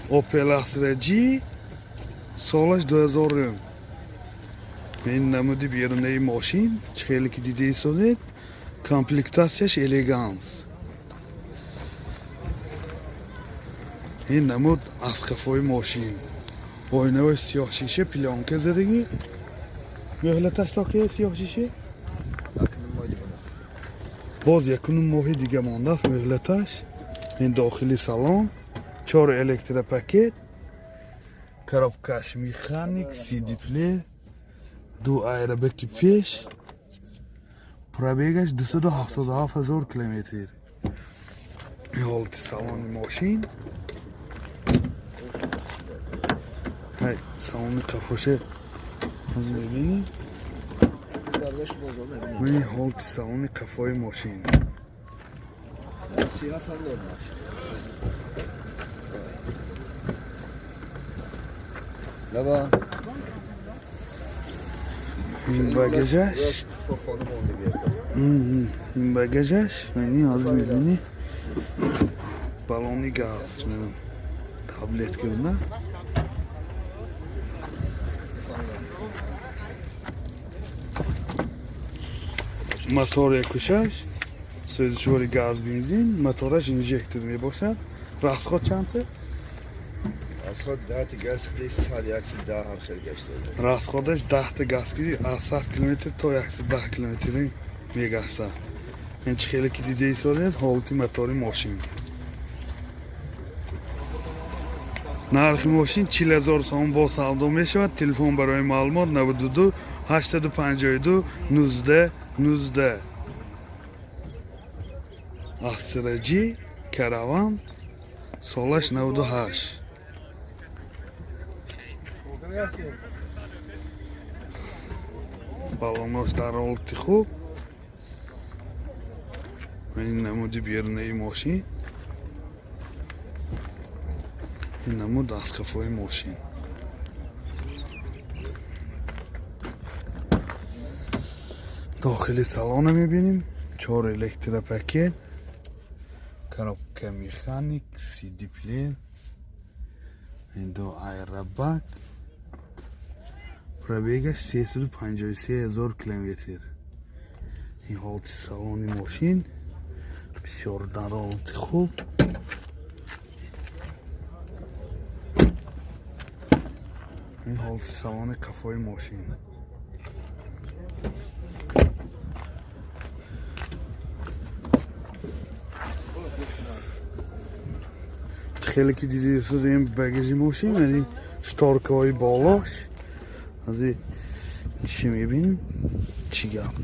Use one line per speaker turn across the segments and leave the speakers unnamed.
Opel Astra G, солаш 2000. Ин намуди берунаи мошин, чӣ хеле ки дида истодед, комплектатсияш Элеганс. Ин намуд аз қафои мошин, оинаҳои сиёҳшиша, плёнка задагӣ. Мӯҳлаташ то кия сиёҳшиша? Боз якуним моҳи дига мондааст мӯҳлаташ. Ин дохили салон, чор электропакет, коробкаш механик, CD плеер, ду аэробеки пеш. Пробегаш 277 ҳазор километр. Ин ҳолати салони мошин. Ҳай, салони қафоша ҳозир мебинем. Ин ҳолати салони қафои мошин.
37 هم داد. لبا.
Ин багажаш. Ин багажаш, мани ҳозир мебинӣ, баллони газ, таблетка на. Мотор якушаш, сӯзишвори газ, бензин, мотораш инжектор мебошад. Расход чандта?
Расход 10 газ хеле 100 110 ҳар хел гашт.
Расходаш 10-та газ ки аз 100 километр то 110 километр мегаштад. Ин чӣ хеле ки дида истодед, ҳолати мотори мошин. Нархи мошин 40 000 сомон, бо савдо мешавад. Телефон барои маълумот 92 852 19 19. Астра G Караван, солаш 98. Баллонош дар ҳолати хуб. Ин намуди берунаи мошин, ин намуд аз қафои мошин. Дохили салона мебинем: чор электропакет, коробка механик, CD плеер, ду аэробак. Пробегаш 353 ҳазор километр. Ин ҳолати салони мошин бисёр дар ҳолати хуб. Ин ҳолати салони қафои мошин. Хеле ки диди ин багажи мошин, яъне шторкаҳои болош. Ази чӣ мебинем, чӣ гап?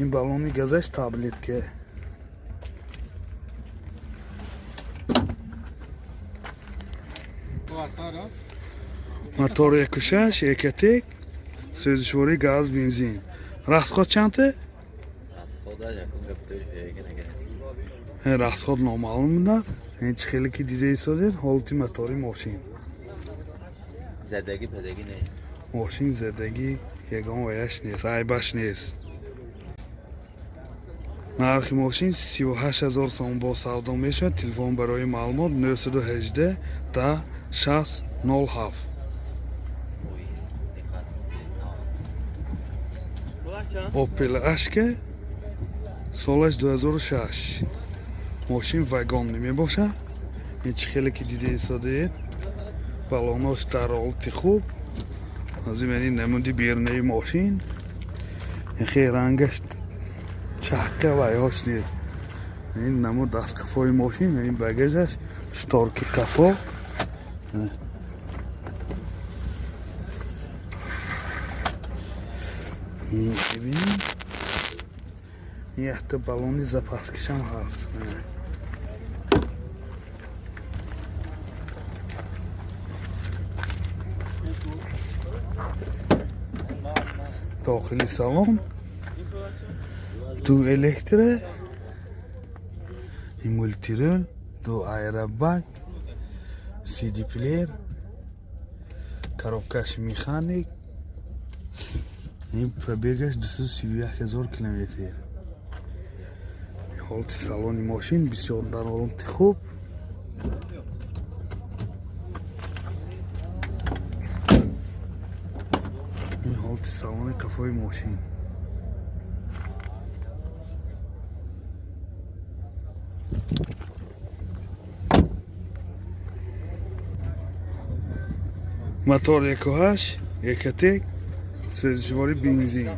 Ин баллони газаш таблетка. Мотор 1,6 Экотек, сӯзишвории газ, бензин. Расход чандта? Расход номаълум буда. Ин чӣ хеле ки дида истодед, ҳолати мотори мошин.
Задагӣ падагӣ не.
Мошин задагӣ, ягон ваяш нест, айбаш нест. Нархи мошин 38 000 сом, бо савдо мешавад. Телефон барои маълумот 918 10 60 07. Опел Ашка, солаш 2006. Мошин вагон мебошад. Ин чӣ хеле ки дида истодаед, баллонош дар ҳолати хуб. Ҳозир ман ин намуди берунаи мошин. Ин хел рангаш чаққа вайҳош нест. Ин намуд аз қафои мошин, ин багажаш, шторки қафо. Мебинем, якта баллони запаскишам ҳаст. Дохили салон ду электро, мультирул, ду аэробак, CD плеер, коробкаш механик. Ин пробегаш 231 ҳазор километр. Ҳолати салони мошин бисёр дар ҳолати хуб. Ин ҳолати салони қафои мошин. Мотор 1.8 Ecotec, сӯзишвори бензин.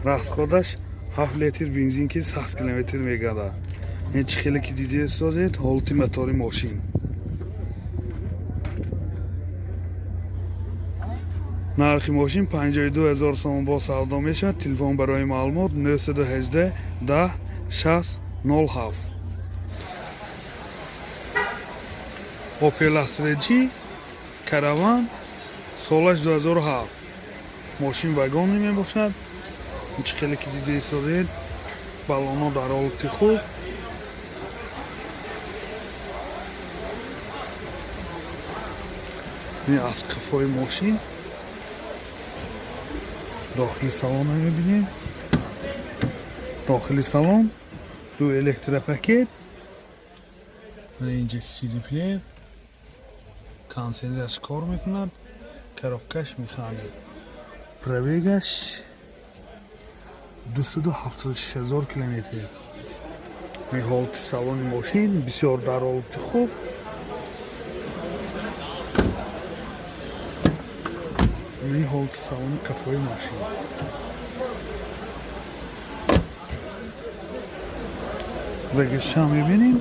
Расходаш 7 литр бензин, ки 100 километр мегардад. Ин чӣ хеле ки дида истодед, ҳолати мотори мошин. Нархи мошин 52 ҳазор сомон бо савдо мешавад. Телефон барои маълумот 918 10 60 07. Opel Astra G Caravan, солаш 2007. Мошин вагонӣ мебошад. Чӣ хеле ки дида истодед, баллонҳо дар ҳолати хуб. Ин аз қафои мошин, дохили салонро мебинем. Дохили салон ду электропакет, инҷа CD плеер, кондитсионераш кор мекунад, коробкаш механид. Пробегаш 276 ҳазор километр. Ин ҳолати салони мошин бисёр дар ҳолати хуб. Ин ҳолати салони қафои мошин. Багажшам мебинем.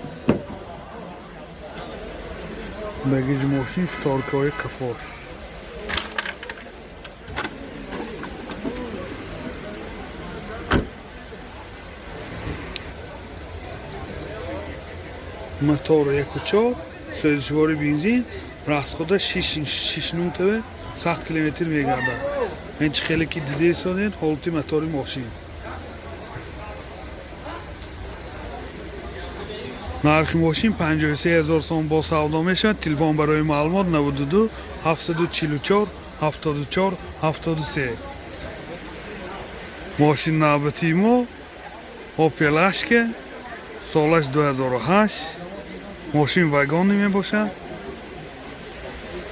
Багажи мошин, шторкаҳои қафош. Мотор 1.4, сӯзишвори бензин, расхода 6.9 тв 100 километр мегардад. Ин чӣ хеле ки дида истодед, ҳолати мотори мошин. Нархи мошин 53 ҳазор сом бо савдо мешавад. Телефон барои маълумот 92 744 74 73. Мошин навбатии мо Opel Astra, солаш 2008. Мошин вагонӣ мебошад.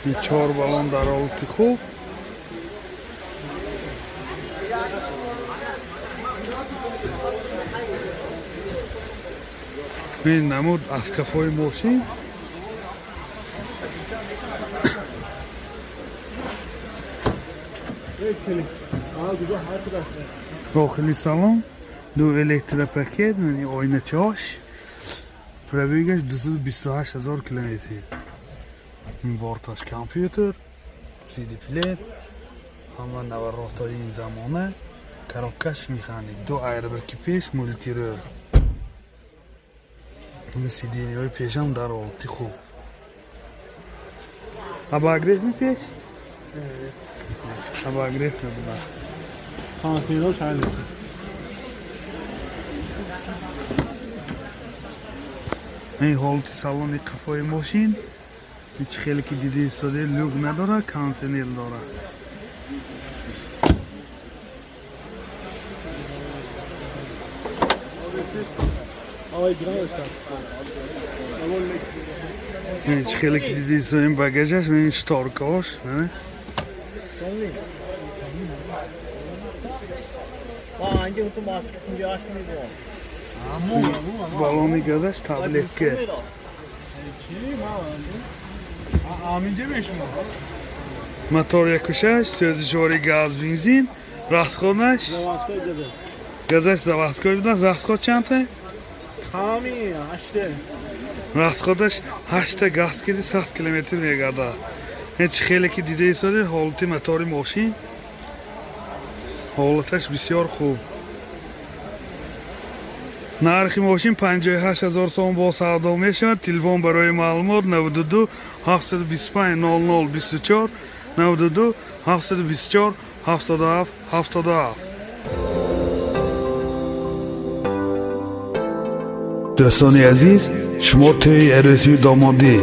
Ин чор баллон дар ҳолати хуб. Ин намуд аз қафои мошин. Дохили салон ду электропакет, яъне оиначаҳош. Пробегаш 228 ҳазор километр. Ин борташ компютер, CD плеер, ҳама наворотҳои ин замона, коробкаш механик, ду айрбаки пеш, мультируль. Ин сиденияҳои пешам дар ҳолати хуб. Обогрев мепеш? Обогрев мебуда.
Кондитсионер чанд?
Ин ҳолати салони қафои мошин. Ҳеч хеле ки дида истода, люк надорад, кондитсионер дорад.
Ҳавои гирон доштам.
Ин чӣ хеле ки дида истода, ин багажаш, ин шторкаош.
와, 이제부터 마스크 준비하시면
Баллони газаш таблетка.
Чӣ ма? Аминҷа мешумо.
Мотор 1.6, сӯзишвори газ, бензин, расходаш
Заводской газа.
Газаш заводской будааст. Расход чандта?
Ками ҳаште.
Расходаш 8та газ киди 100 километр мегардад. Ин чӣ хеле ки дида истодед, ҳолати мотори мошин, ҳолаташ бисёр хуб. Нархи мошин 58 ҳазор сом бо савдо мешавад. Телефон барои маълумот 92 725 00 24, 92 724 77 77. Дӯстони азиз, шумо тӯи арӯсию домодӣ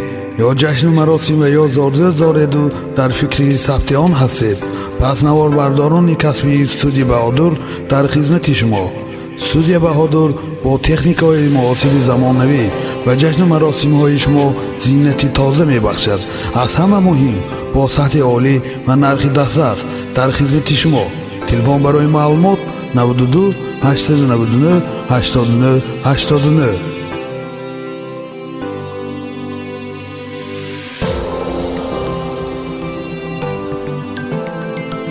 ё ҷашну маросим ва ё зодрӯз дореду дар фикри сабти он ҳастед, пас наворбардорони касбии студияи Баҳодур дар хизмати шумо. Студия Баҳодур бо техникаҳои муосири замонавӣ ба ҷашну маросимҳои шумо зинати тоза мебахшад. Аз ҳама муҳим, бо сатҳи олӣ ва нархи дастрас дар хизмати шумо. Телефон барои маълумот: 92 899 89 89.